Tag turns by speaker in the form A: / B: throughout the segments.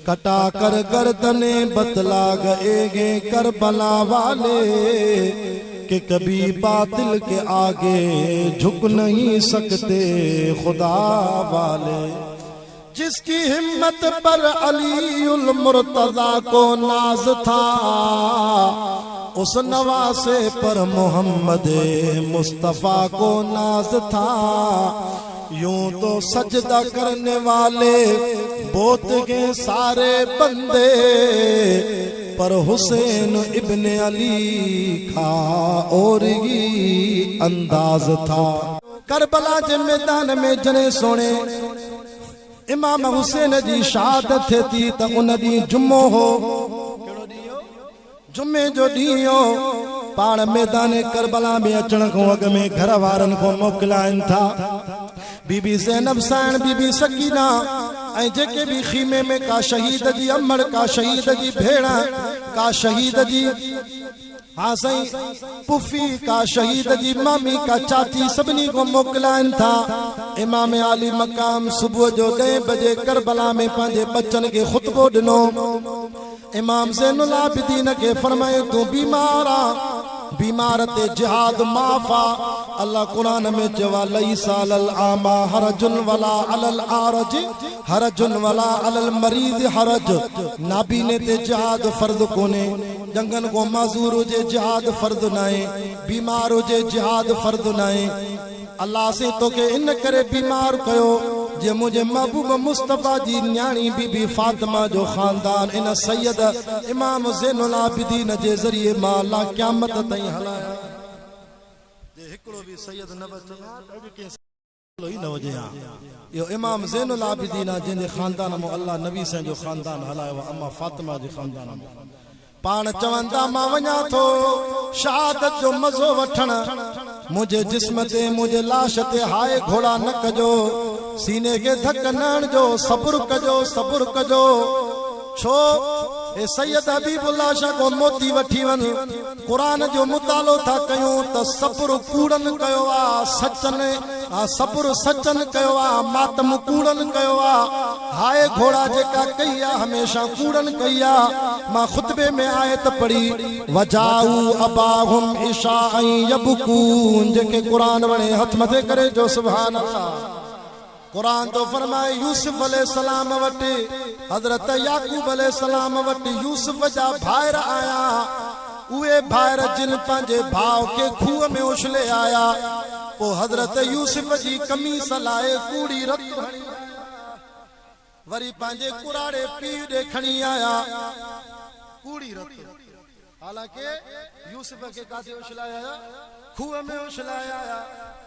A: कटा कर गर्दने बतला गए गे करबला वाले कि कभी बातिल के आगे झुक नहीं सकते खुदा वाले। जिसकी हिम्मत पर अली उल मुर्तज़ा को नाज था, उस नवासे पर मोहम्मद मुस्तफ़ा को नाज था। यूं तो सजदा करने वाले बोत के सारे बंदे, पर हुसैन इब्ने अली का और ही अंदाज था। करबला जे मैदान में जने सोने इमाम हुसैन जी शहादत थिए थी त उन ॾींहुं जुम्मो हो, जुम्मे जो ॾींहुं हो। पाण मैदान करबला में अचण खां अॻु में घर वारनि खां मोकिलाइनि था। बीबी ज़ैनब साइण, बीबी सकीना ऐं जेके बि ख़ीमे में का शहीद जी अमड़, का शहीद जी भेण, का शहीद जी हा साईं पुफी, का शहीद जी मामी, का चाची, सभिनी खां मोकिलाइनि था। इमाम आली मकाम सुबुह जो 10 बजे करबला में पंहिंजे बच्चनि खे ख़ुतबो ॾिनो। इमाम ज़ैनुल आबिदीन खे फरमायो, तूं बीमार आ, बीमार ते जिहाद माफ़ आ। अल्लाह क़ुरान में चयो आहे, लैसा अलल आमा हरजुन वला अलल आरज हरजुन वला अलल मरीज़ हरज। नाबीने ते जिहाद फ़र्ज़ कोन्हे, ॾंगनि खां माज़ूर हुजे जिहाद फ़र्ज़ नाहे, बीमार हुजे जिहाद फ़र्ज़ नाहे। अल्लाह से तोखे इन करे बीमार कयो जे मुंहिंजे महबूब मुस्तफ़ा जी न्याणी बीबी फातिमा जो ख़ानदान इन सैयद इमाम ज़ैनुल आबिदीन जे ज़रिए मां अल्लाह क़यामत ताईं हलाया। जे हिकिड़ो बि सैयद न बचे हा त अॼु कंहिं ई न हुजे हा। इहो इमाम ज़ैनुल आबिदीन आहे जंहिंजे ख़ानदान मां अल्लाह नबी साईं जो ख़ानदान हलायो आहे, अम्मा फातिमा जे ख़ानदान मां। पाण चवनि था मां वञा थो शहादत जो मज़ो वठण, मुंहिंजे जिस्म ते मुंहिंजे लाश ते हाय घोड़ा न कजो, सीने खे धक न हणजो, सब्र कजो, सब्र कजो। छो हे सैयद हबीबुल्लाह शाह को मोती वठी वञ, क़ुरान जो मुतालो था कयूं त सब्र कूड़नि कयो आहे, सचनि सब्र सचनि कयो आहे, मातम कूड़नि कयो आहे। हाय घोड़ा जेका कई आहे हमेशा कूड़नि कई आहे। मां ख़ुतबे में आयत पढ़ी, वजाऊ अबाहुम इशा यबकून। जेके क़ुरान वणे हथ मथे करे जो सुभान अल्लाह। क़ुरान तो फरमाए यूसुफ अलैहिस्सलाम वटि हज़रत याकूब अलैहिस्सलाम वटि यूसुफ जा भाइर आया। उहे भाइर जिन पंहिंजे भाउ खे खूह में उछले आया, पोइ हज़रत यूसुफ जी कमीस लाए कूड़ी रत हणी, वरी पंहिंजे कुराड़े पीउ ॾे खणी आया कूड़ी रत। हालांकि यूसुफ खे काथे उछलाए आया? खूह में उछलाए आया।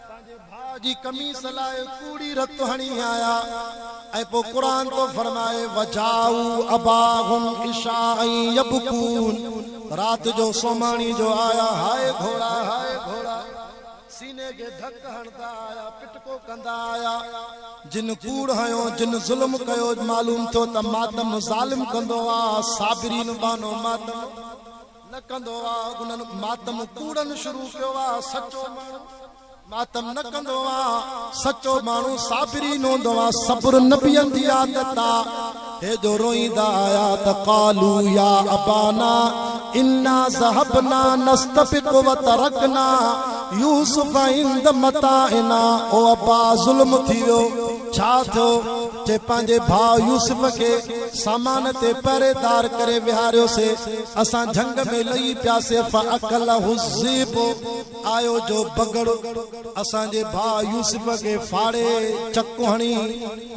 A: पंहिंजे भाउ जी कमीस लाए कूड़ी रत हणी आया। ऐं पोइ क़ुरान तो फरमाए वजाऊ अबाहुम इशा यबकून। रात जो सोमाणी जो आया, हाय घोड़ा हाय घोड़ा, सीने खे धक हणंदा आया, पिटको कंदा आया। जिन कूड़ हयो, जिन ज़ुल्म कयो, मालूम थियो त मातम ज़ालिम कंदो आहे, साबिरीन बानो मातम न कंदो आहे। उन्हनि मातम कूड़नि शुरू कयो आहे, सचो माण्हू मातम न कंदो आहे, सचो माण्हू साबिरीन हूंदो आहे। सब्र नबियनि जी आदत आहे। हे जो रोईंदा आया त क़ालू या अबाना इन्ना ज़हबना नस्तबिक़ व तरकना यूसुफ इंद मताइना। ओ अब्बा ज़ुल्म थी वियो, छा थियो? चे पंहिंजे भाउ यूसुफ खे सामान ते पहरेदार करे विहारियोसे, असां झंग में लही पियासीं। फ़अकलहु ज़िब, आयो जो बगड़ असांजे भाउ यूसुफ खे फाड़े चक हणी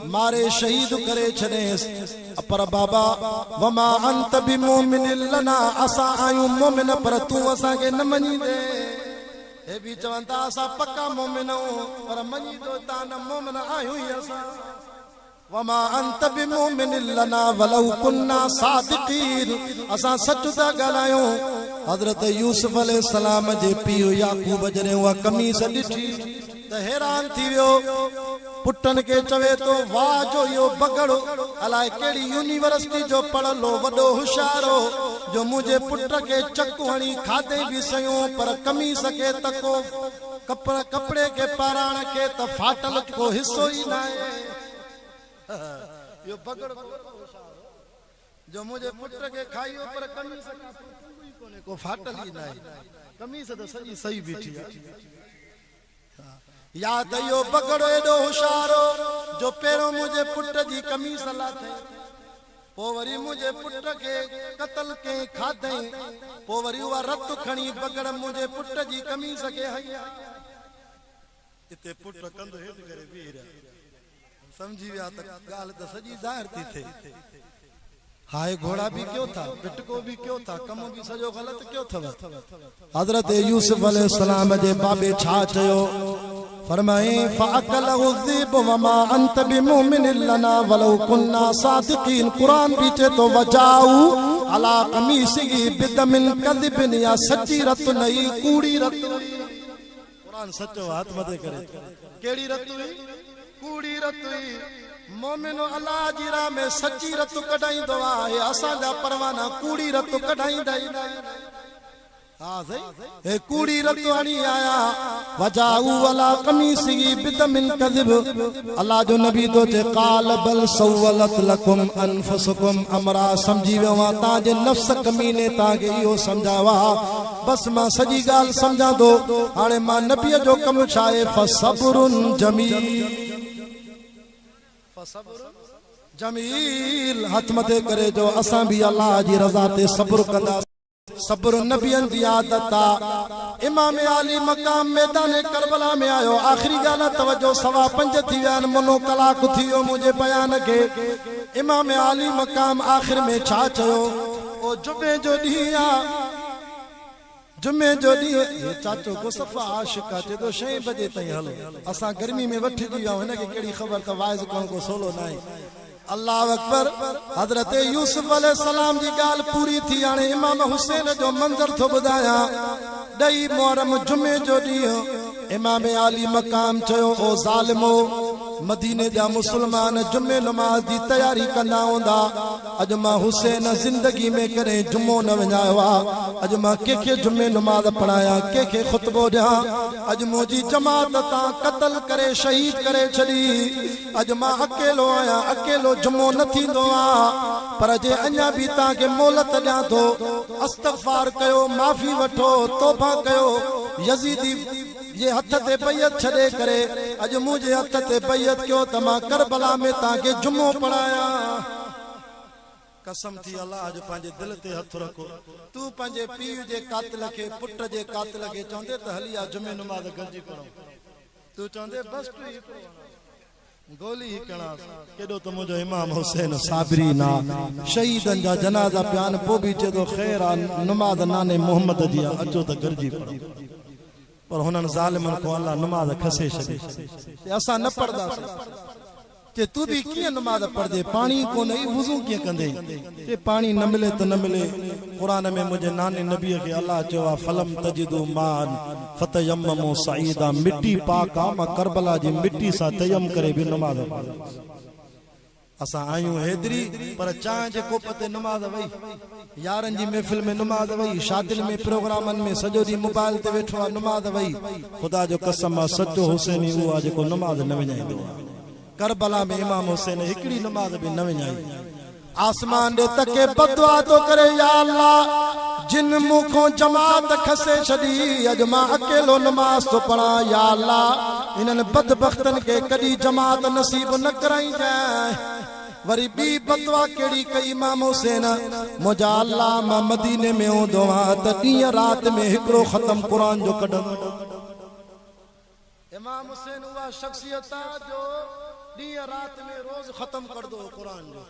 A: मारे शहीद करे छॾेसि। पर बाबा वमा अंत बिमुमिन लना, असां आहियूं मोमिन पर तूं असांखे न मञींदे। हे बि चवनि था असां पका मोमिन आहियूं, पर मञींदो तव्हां न मोमिन आहियूं ई असां। वमा अंत बिमुमिन लना वलौ कुन्ना सादिक़ीन, असां सच था ॻाल्हायूं। हज़रत यूसुफ अलैहिस्सलाम जे पीउ याकूब जॾहिं उहा कमीस ॾिठी त हैरान थी वियो। पुटनि खे चवे थो, वाह जो इहो बगड़ अलाए कहिड़ी यूनिवर्सिटी जो पढ़ियल हो, वॾो होशियार हो, जो मुंहिंजे पुट खे चक हणी खाधे बि सयूं, पर कमीस खे त को कपिड़े खे पाराइण खे त फाटल को हिसो ई न आहे। इहो बगड़ होशियार हो। جو منهنجي پٽ کي کائي ويو پر قميص کان ڪو چنگ ئي ڪونهي، ڪو ڦاٽل ئي ناهي. قميص ته سڄي صحيح بيٺي آهي. يا ته اهو بگهڙ ايڏو هوشيار هو جو پهريون منهنجي پٽ جي قميص لاٿئين، پوء وري منهنجي پٽ کي قتل ڪئين کاڌئين، پوء وري اها رت کڻي بگهڙ منهنجي پٽ جي قميص کي هنئي. اتي پٽ ڪنڌ هيٺ ڪري بيهي رهيا. سمجهي ويا ته ڳالهه ته سڄي ظاهر ٿي ٿئي. هاء گهوڙا به ڪيو ٿا، پٽڪو به ڪيو ٿا، ڪم به سڄو غلط ڪيو ٿو. حضرت يوسف عليه السلام جي بابي ڇا چيو؟ فرمائين، فاڪله الذئب وما انت بمؤمن لنا ولو ڪنا صادقين قرآن به چئي ٿو وجاءوا علي قميصه بدم ڪذب يا سچي رت نه هئي ڪوڙي رت هئي. قرآن سچو آ هٿ مٿي ڪري چئو ڪهڙي رت هئي؟ ڪوڙي رت هئي. مومن الله جي راهه ۾ سچي رت ڪڍائيندو آهي اسان جا پروانا ڪوڙي رت ڪڍائيندا ئي ناهن. ها سائين هي ڪوڙي رت هڻي آيا وجاءوا علي قميصه بدم ڪذب الله جو نبي ٿو چئي قال بل سولت لڪم انفسڪم امرا سمجهي ويو آهيان توهان جي نفس ڪميني توهان کي اهو سمجهايو آهي بس مان سڄي ڳالهه سمجهان ٿو، هاڻي مان نبيء جو ڪم ڇا آهي؟ فصبر جميل فصبر جميل هٿ مٿي ڪري چئو اسان به الله جي رضا تي صبر ڪنداسين. صبر نبين جي عادت آ. امام عالي مقام ميدان ڪربلا ۾ آيو. آخري ڳالهه توجه سوا پنج ٿي ويا آهن منو ڪلاڪ ٿي ويو منهنجي بيان کي. امام عالي مقام آخر ۾ ڇا چيو؟ او جمعي جو ڏينهن آ. جمعي جو ڏينهن هي چاچو ڪو صفا عاشق آ چئي ٿو ڇهين بجي تائين هلو اسان گرمي ۾ وٺجي ويا آهيون هن کي ڪهڙي خبر ته واعظ ڪرڻ ڪو سولو ناهي الله اڪبر حضرت يوسف عليه السلام جي ڳالهه پوري ٿي هاڻي امام حسين جو منظر ٿو ٻڌايان ڏهي محرم جمعي جو ڏينهن امام عالي مقام چيو او ظالمو مديني جا مسلمان جمعي نماز جي تياري ڪندا هوندا اڄ مان حسين زندگي ۾ ڪڏهن جمعو نه وڃايو آ، اڄ مان ڪنهن کي جمعي نماز پڙهايان، ڪنهن کي خطبو ڏيان، اڄ منهنجي جماعت تان قتل ڪري شهيد ڪري ڇڏي، اڄ مان اڪيلو آهيان، اڪيلو جمعو نه ٿيندو آ، پر جي اڃا به توهان کي مهلت ڏيان ٿو، استغفار ڪيو، معافي وٺو، توبه ڪيو، يزيدي. جي هٿ تي بيعت ڇڏي ڪري اڄ منهنجي هٿ تي بيعت ڪيو ته مان ڪربلا ۾ توهان کي جمعو پڙهايان. قسم ٿي الله جو پنهنجي دل تي هٿ رکو تون پنهنجي پيء جي قاتل کي پٽ جي قاتل کي چوندي ته هلي آ جمعي نماز گڏجي پڙهون تون چوندي بس تون هڪڙو هڻ. گولي هڪڻاس، ڪيڏو ته منهنجو امام حسين صابرين آ، شهيدن جا جنازا پيا آهن، پوء به چئي ٿو خير آ، نماز ناني محمد جي آ، اچو ته گڏجي پڙهون. پر هنن ظالمن کان الله نماز کسي ڇڏي، چي اسان نه پڙهنداسين. چي تون به ڪيئن نماز پڙهندين، پاڻي ئي ڪونهي، وضو ڪيئن ڪندين؟ چي پاڻي نه ملي ته نه ملي، قرآن ۾ منهنجي ناني نبيء کي الله چيو آ، فلم تجدوا ماء فتيمموا صعيدا مٽي پاڪ آ مان ڪربلا جي مٽي سان تيم ڪري به نماز پڙهندس. اسان آهيون حيدري پر چانهه جي ڪوپ تي نماز وئي، يارن جي محفل ۾ نماز وئي، شادين ۾ پروگرامن ۾ سڄو ڏينهن موبائل تي ويٺو آ نماز وئي. خدا جو قسم آ سچو حسيني اهو آ جيڪو نماز نه وڃائيندو آ. ڪربلا ۾ امام حسين هڪڙي نماز به نه وڃائي. آسمان ڏي تڪي بددعا ٿو ڪري يا الله جن مون کان جماعت کسي ڇڏي اڄ مان اڪيلو نماز ٿو پڙهان يا الله انهن بدبختن کي ڪڏهن جماعت نصيب نه ڪرائينجانء وري ٻي بددعا ڪهڙي ڪئي امام حسين منهنجا الله مان مديني ۾ هوندو هان ته ڏينهن رات ۾ هڪڙو ختم قرآن جو ڪڍندو امام حسين اها شخصيت آ جو ڏينهن رات ۾ روز ختم ڪڙدو هو قرآن جو.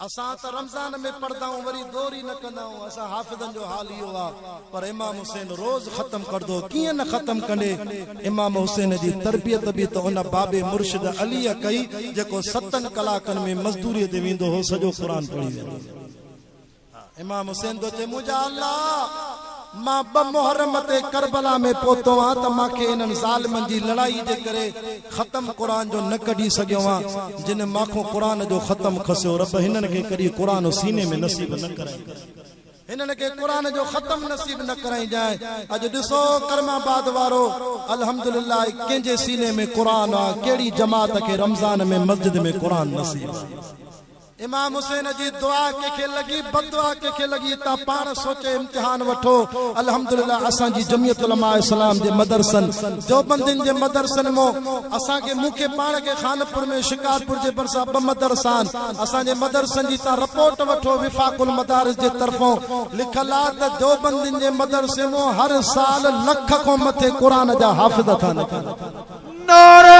A: اسان ته رمضان ۾ پڙهدا آهيون وري دور ئي نه ڪندا آهيون اسان حافظن جو حال اهو آ پر امام حسين روز ختم ڪڙدو هو ڪيئن نه ختم ڪندي امام حسين جي تربيت به ته ان بابي مرشد عليء ڪئي جيڪو ستن ڪلاڪن ۾ مزدوري تي ويندو هو سڄو قرآن پڙهي ويندو هو. امام حسين ٿو چئي منهنجا الله! مان ٻه محرم تي ڪربلا ۾ پهتو آهيان ته مان کي انهن ظالمن جي لڙائي جي ڪري ختم قرآن جو نه ڪڍي سگهيو آهيان جن مان کان قرآن جو ختم کسيو رب هنن کي ڪڏهن قرآن سيني ۾ نصيب نه ڪرائيندس هنن کي قرآن جو ختم نصيب نه ڪرائينجانء اڄ ڏسو ڪرم آباد وارو الحمدلله ڪنهن جي سيني ۾ قرآن آ ڪهڙي جماعت کي رمضان ۾ مسجد ۾ قرآن نصيب آ. امام حسين جي دعا ڪنهن کي لڳي بددعا ڪنهن کي لڳي تان پاڻ سوچي امتحان وٺو الحمدلله اسان جي جمعيت علماء اسلام جي مدرسن ديوبندين جي مدرسن مون اسان کي مون کي پاڻ کي خانپور ۾ شڪارپور جي ڀرسان ٻه مدرسا آهن اسان جي مدرسن جي تان رپورٽ وٺو وفاق المدارس جي طرفون لکيل آ ته ديوبندين جي مدرسي مون هر سال لک کان مٿي قرآن جا حافظ ٿا نڪرن.
B: نعرہ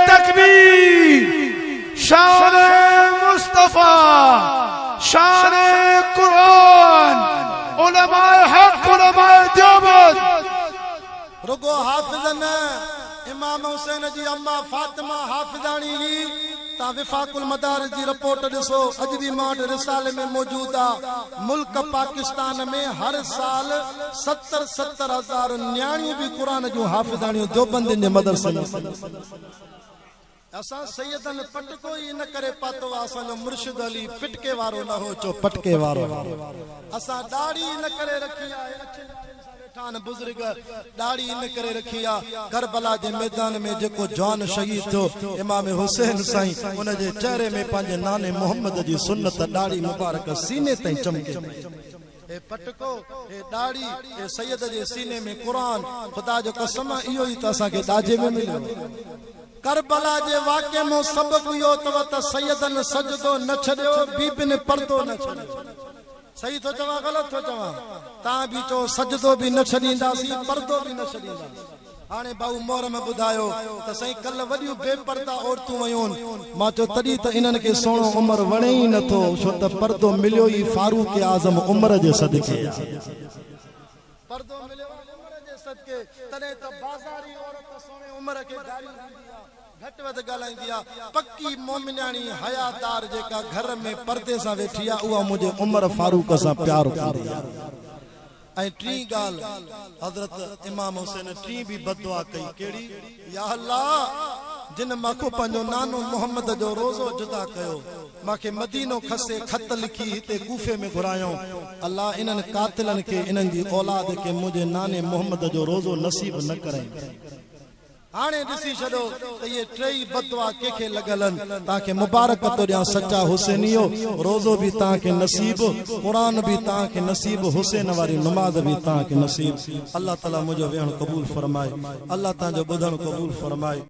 B: تڪبير شان مصطفي شان قرآن علماء حق علماء ديوبند.
A: رڳو حافظ نه، امام حسين جي اما فاطمه حافظاڻي هئي. تان وفاق المدارس جي رپورٽ ڏسو اڄ به مان وٽ رسالي ۾ موجود آ. ملڪ پاڪستان ۾ هر سال ستر 70 هزار نياڻيون به قرآن جون حافظاڻيون ديوبندين جي مدرسن ۾. اسان سيدن پٽڪو ئي ان ڪري پاتو آ اسان جو مرشد علي پٽڪي وارو نه هو چو پٽڪي وارو هو. اسان ڏاڙهي ان ڪري رکي آهي اڇين ڏاڙهين سان ويٺا آهن بزرگ ڏاڙهي ان ڪري رکي آ ڪربلا جي ميدان ۾ جيڪو جوان شهيد ٿيو امام حسين سائين ان جي چهري ۾ پنهنجي ناني محمد جي سنت ڏاڙهي مبارڪ سيني تائين چمڪي پئي. هي پٽڪو، هي ڏاڙهي، هي سيد جي سيني ۾ قرآن، خدا جو قسم آ اهو ئي ته اسان کي ڏاجي ۾ مليو. ڪربلا جي واقعي مون سبق اهو اٿو ته سيدن سجدو نه ڇڏيو، بيبين پردو نه ڇڏيو. صحيح ٿو چوان غلط ٿو چوان؟ تان به چئو سجدو به نه ڇڏينداسين پردو به نه ڇڏينداسين. هاڻي ڀائو محرم ٻڌايو ته سائين ڪلهه وڏيون بي پرده عورتون ويون. مان چيو تڏهن ته انهن کي سهڻو عمر وڻي ئي نه ٿو ڇو ته پردو مليو ئي فاروق اعظم عمر جي صدقي آ. پردو مليو آ عمر جي صدقي تڏهن ته بازاري عورت سهڻي عمر کي گاريون ڏيندي آ گهٽ وڌ ڳالهائيندي آ. پڪي مومنياڻي حيادار جيڪا گهر ۾ پردي سان ويٺي آ اها منهنجي عمر فاروق سان پيار ڪندي آ. ۽ ٽين ڳالهه حضرت امام حسين ٽين به بددعا ڪئي، ڪهڙي؟ يا الله! جن مان کان پنهنجو نانو محمد جو روضو جدا ڪيو، مان کي مدينو کسي خط لکي هتي ڪوفي ۾ گهرايائون، الله انهن قاتلن کي انهن جي اولاد کي منهنجي ناني محمد جو روضو نصيب نه ڪرائين. هاڻي ڏسي ڇڏو ته اهي ٽيئي بددعا ڪنهن کي لڳل آهن. توهان کي مبارڪ ٿو ڏيان سچا حسينيو، روزو به توهان کي نصيب، قرآن به توهان کي نصيب، حسين واري نماز به توهان کي نصيب. الله تعالي منهنجو ويهڻ قبول فرمائي. الله توهان جو ٻڌڻ قبول فرمائي.